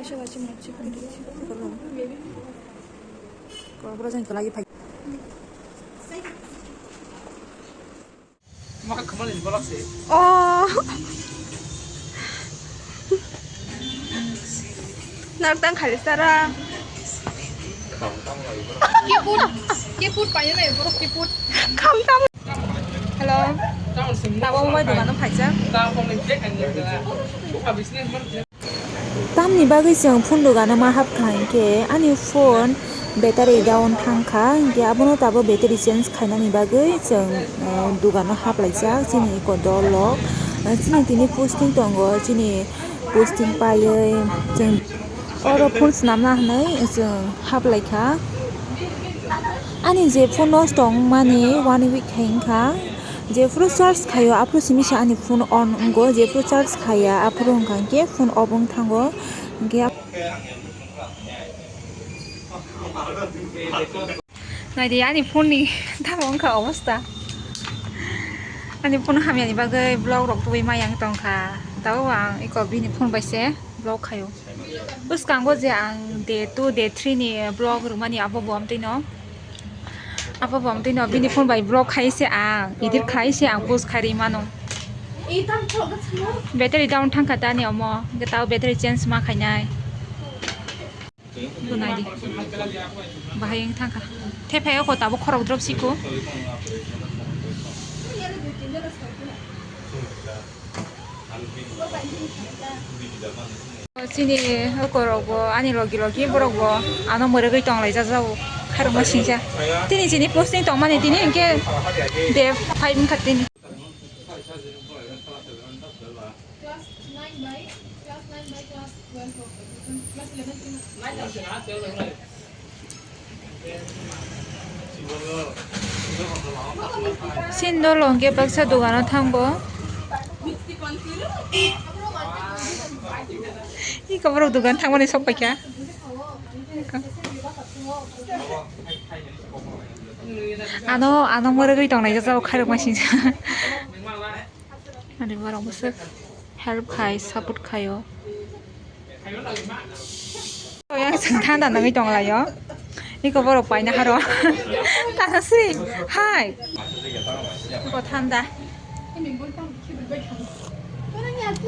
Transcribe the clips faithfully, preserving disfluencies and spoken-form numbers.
Kok bro jang kelai phai. Oh. Nartang khali sara. Kiput, kiput payo na borok kiput. Khamtam. Hello. Tabo mobile dogano phaijak. Tamni bagwi chwng phone dogano ma hapkha hinkhe ani phone battery down thangkha, hinkhe abono tabo battery change khainani bagwi chwng, uh, dogano haplaijak chini eko dol rok. Uh, chini tini posting tongo, chini posting paiwi chwng oro phone swnamna hinwi chwng haplaikha. Ani je phone nosto wngmani one week hai wngkha. Jephuru charge khaio, aphuru simi se ani phone on wngo, jephuru charge khaiya, aphuru wngkha hinkhe phone off wng thango. Hinkhe naidi, ani phone ni tamo wngkha obostha. Ani phone hamyani bagwi vlog rok tubui maya wng tongkha. Tabuk ang eko bini phone bai se vlog khaio. Bwskango je ang day two, day three ni vlog rwmani abo bo amtwino. Abo bo amtwino bini phone bai vlog khai se ang, edit khai se ang post khai ri mano. Battery down thangkha tani omo, hwnkhe tao battery change ma khainai. Bo naidi. Bahai wng thangkha. Thephai o ko tabo khorok drop siko. Chini oko rok bo, ani logi logi borok bo ano mwrwgwi tong lai jak jago, khairokma singsa. Tini chini posting tongmani tini hinkhe day five wngkha tini. Sindolo hwnkhe baksa dogano thango. Iko borok dogan thangmani sok paikha. Ano, ano mwrwgwi tongnai jajao khairokma singsa. Ani borok bwswk help khai, support khaio. Yang chwng thanda nangwi tonglaio. Iko borok paina haro. Tana sri. Hai. Iko thanda.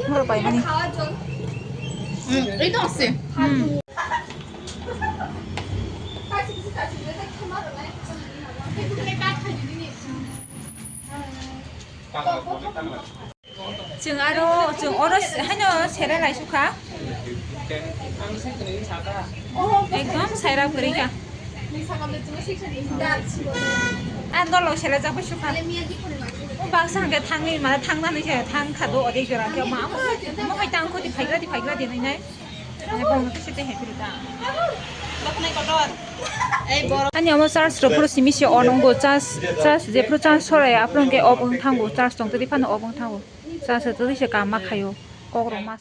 Borok paimani. Hmm, ito ase. Hmm. Chwng aro, chwng oro haino sera lai sukha. Ekdom saira kwrwi kha. Ang dolo sera jak bai sukha. O baksa hwnkhe thangwi mane thangnani se thang kha do odek jora khe ma amo mo hai tang khoti phaigra di phaigra di nai nai. Ani omo charge rok phuru simi se on wngo, charge, charge jephuru charge sorai aphuru hwnkhe off wng thango, charge tong twi phano off wng thango, charge twi se kam ma khaio, kok rok ma.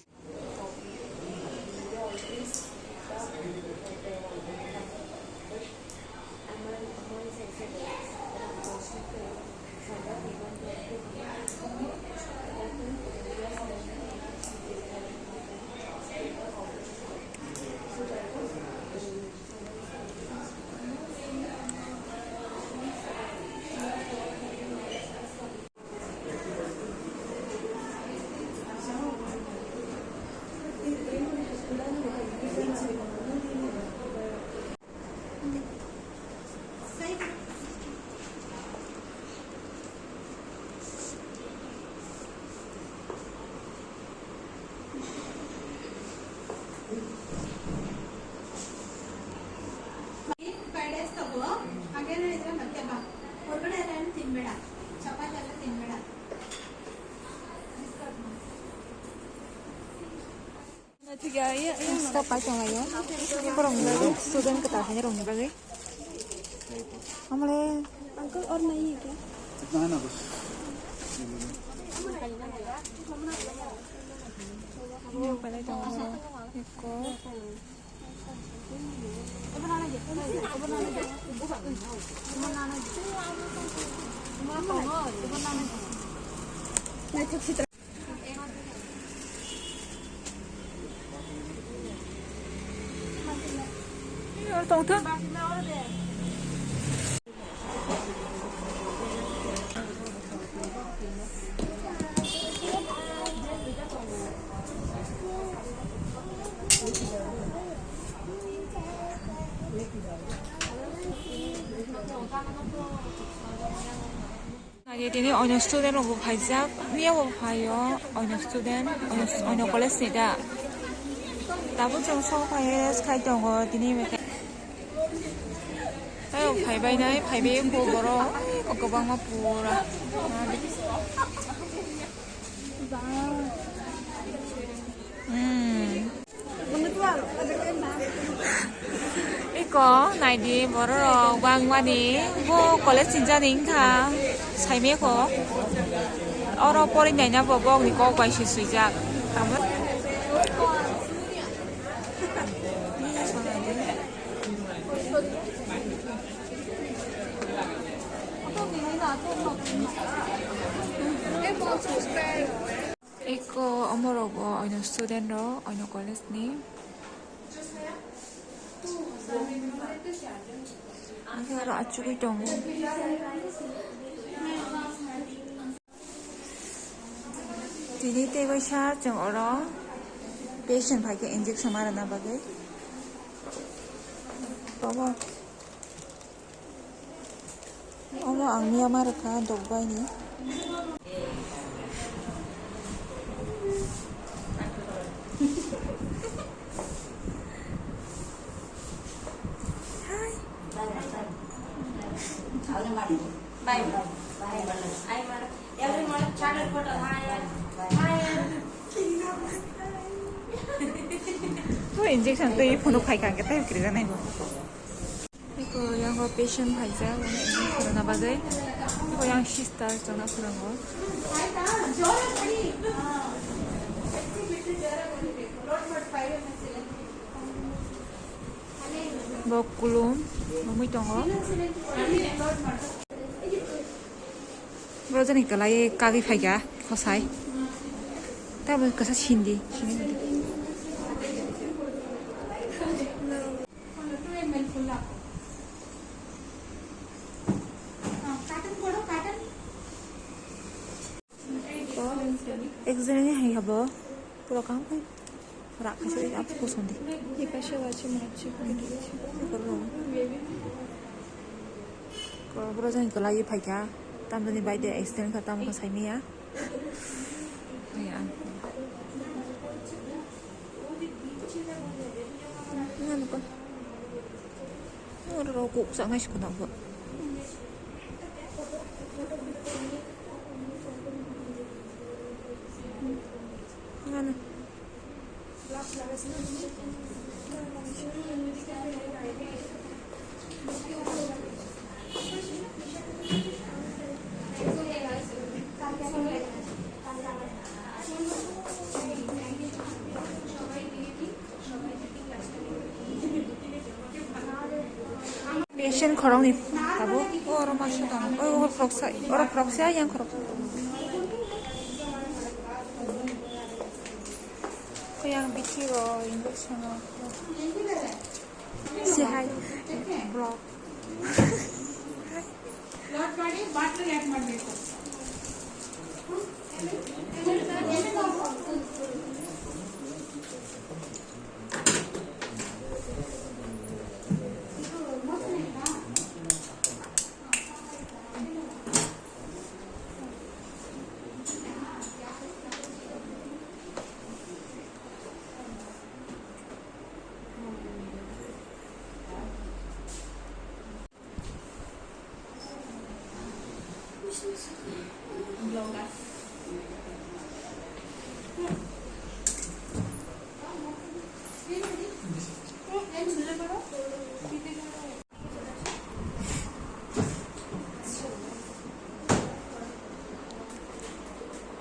Fried rice tabuk, again, again, again, ba. Kurkure and tin beda, chapati and tin beda. Stop pai tong laio. Borok ni bagwi, student kwtal haino rok ni bagwi. Amle. Uncle, aur nahi hai kya? Palai tongo eko. Tongthok. Age tini oino student rok bo phaijak, miya bo phaio oino student, oino, oino college ni da. Tabuk chwng sok phai rest khai tongo tini meeting. Tei phaibai nai, phaibai wngkha borok, kwbangma pura. Hmm. Iko naidi bororok bangmani bo college ni jani wngkha saimekho oro porinai na bo bokni kok bai se swijak. Eko omorok o oino student rok oino college ni. Hwnkhe aro achugwi tongo. Tini tei waisa chwng oro patient phaikhe injection ma rwna bagwi. Omo ang miya ma rwkha dok bai ni. Tu injection twi phunuk khai kha, hwnkhe tei kwrwi janai bo. Eko yang o patient phaijak, omo injection rwna bagwi. Eko yang sister chwngno phwrwngo. Bo kulum nugwi tongo. Boro jani kwlai kagwi phaikha khosai. Tamo kwsa sindi, sindi. Ek jani hai habo. Pura kaham khai. Rak khai sari ap ko sondi. Ei pase o ache mone hocche photo tuleche. Ko boro jani kwlai phaikha. Tamjani bai de accident kha tamo kha saimaya. Ai ang. Ngan ko. Oro rok kuk sa ngai sukuna bo. Ngan. Patient khoroknwi tabuk. O oro masa tongo. O, o khoroksa, oro khoroksa, yang khoroksa. Ko yang bithi ro injection ro. Say hi. Vlog.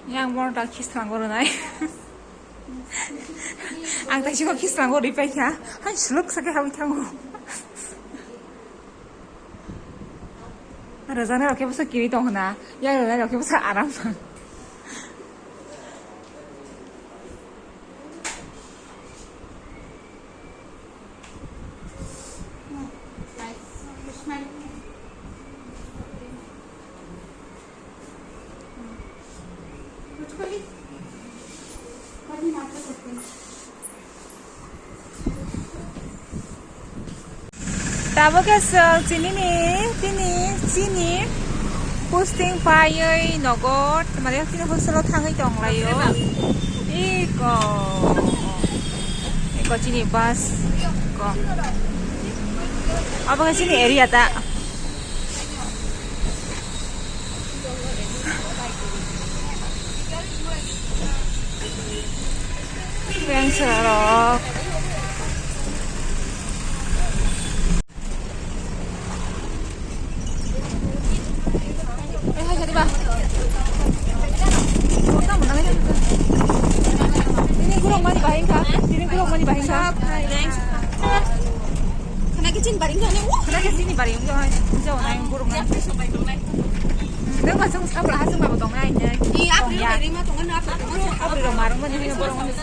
Yang bono ta khislang gornai. Ang tai chiko khislang gorwi paikha. Hai suluk sake hawi thango. Rajana rok khe bwsa kiri tong hwna. Yang rwna rok khe bwsa aram. Tabuk khe chwng chinini, tini chini posting paiwi nogo, mane chini hostel o thangwi tonglaio. Iko, iko chini bus ko. Abo khe chini area ta. Yang serok. Eh, hai, jadi, Bah. Ini kurang mani bahing kha? Ini kurang mani bahing kha? Khana khe chini baring jani, uh. Khana khe chini baring jani, jauh naik kurang. Nang masuk apa, asuk apa tong naik, ya? Iya, apa, ya? Ini mah tongan apa? Apa, apa, marung mani, ini kurang mani.